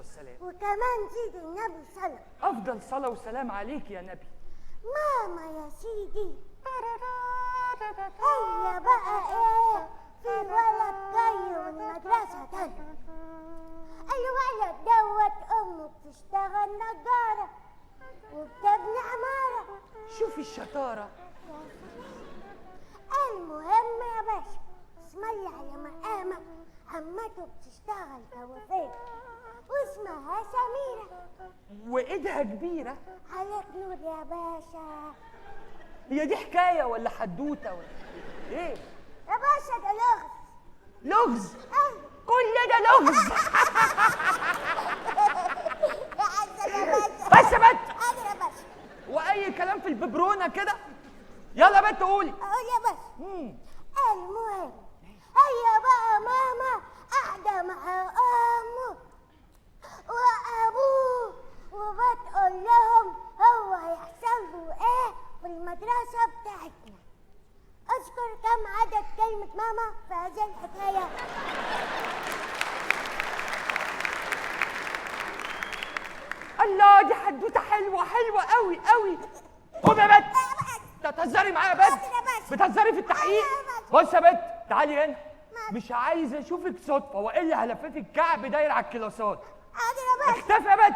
والسلام. وكمان زيد النبي صلاة. افضل صلاة وسلام عليك يا نبي. ماما يا سيدي هيا بقى ايه، في ولد جاي من المدرسة تانية. الولد دوت امه بتشتغل نجارة وبتبني عمارة. شوفي الشطارة. المهم يا باشا اسم الله على مقامك، عمته بتشتغل كوافير واسمها سميرة وايدها كبيرة. عليك نور يا باشا. هي دي حكاية ولا حدوتة ولا ايه؟ يا باشا ده لغز. لغز؟ ايوه كل ده لغز. يا عسل يا باشا. بس يا بت. حاضر يا باشا. واي كلام في الببرونه كده. يلا يا بت قولي. اقول يا باشا. المهم هيا بقى ماما قاعدة مع امه وابوه وبتقول لهم هو هيحصل له ايه في المدرسة بتاعتنا. اذكر كم عدد كلمة ماما في هذه الحكاية؟ الله دي حدوتة حلوة حلوة قوي قوي. قوم يا بت. انت بتهزري معايا يا بت؟ بتهزري في التحقيق؟ بص يا بت تعالي هنا، مش عايز اشوفك صدفة والا هلففك كعب داير على الكلاسات. حاضر يا باشا. اختفي يا بت.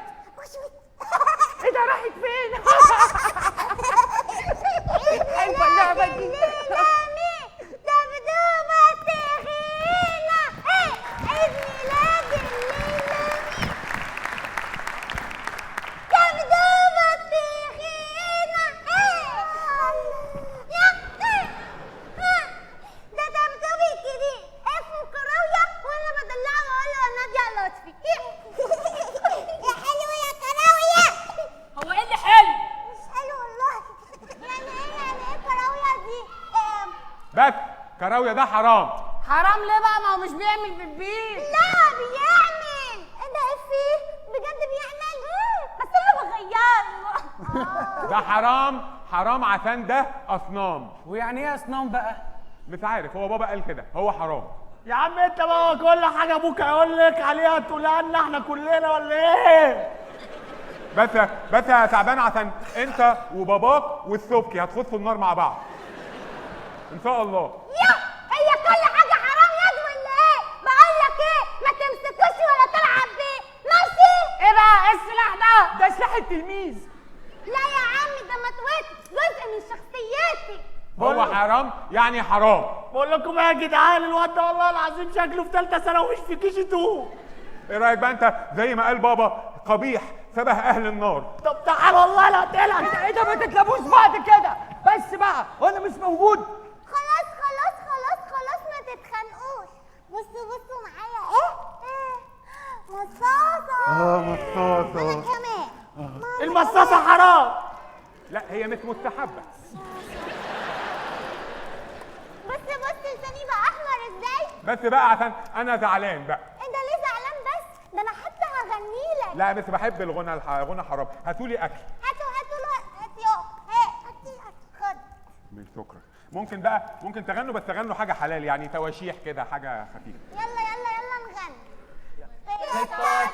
ايه ده راحت فين؟ حلوة اللعبة دي. دبدوبة تخينة، عيد ميلاد الليلة. دبدوبة تخينة، ده دبدوبي الكبير اسمه كراوية وانا بدلعه واقول له نادية لطفي. يا حلو يا كراوية. هو ايه اللي حلو؟ مش حلو والله. يعني ايه يعني ايه كراوية دي؟ بس كراوية ده حرام. حرام ليه بقى؟ ما هو مش بيعمل بالبيت. لا بيعمل. ايه ده ايه فيه؟ بجد بيعمل؟ بس انا بغيره. ده حرام حرام عشان ده اصنام. ويعني ايه اصنام بقى؟ مش عارف، هو بابا قال كده هو حرام. يا عم انت بقى كل حاجة ابوك هيقول لك عليها تقولها لنا احنا كلنا ولا ايه؟ بس يا تعبان عشان انت وباباك والسبكي هتخشوا النار مع بعض ان شاء الله. يا هي كل حاجة حرام يا ولا ايه؟ بقول لك ايه، ما تمسكوش ولا تلعب بيه، ماشي؟ ايه بقى؟ ايه السلاح ده؟ ده سلاح التلميذ. لا يا عمي ده متوت جزء من شخصيتي. هو حرام يعني حرام. بقول لكم ايه يا جدعان، الواد ده والله العظيم شكله في ثالثة ثانوي مش في KG 2. ايه رايك بقى انت زي ما قال بابا قبيح شبه اهل النار. طب تعال والله لا اقتلك. ايه ده ما تتلبوش بعض كده بس بقى وانا مش موجود. خلاص خلاص خلاص خلاص ما تتخانقوش. بصوا بصوا معايا. ايه؟ ايه؟ مصاصة. مصاصة. انا كمان. المصاصة حرام. لا هي مش مستحبة. بص بص لساني بقى احمر ازاي؟ بس بقى عشان انا زعلان بقى. انت ليه زعلان بس؟ ده انا حتى هغني لك. لا بس بحب الغنى، الغنى حرام. هاتوا لي اكل. هاتوا هاتوا له، هات يا هات هات خد. شكرا. ممكن بقى ممكن تغنوا، بس تغنوا حاجة حلال يعني تواشيح كده، حاجة خفيفة. يلا يلا يلا نغني. قطة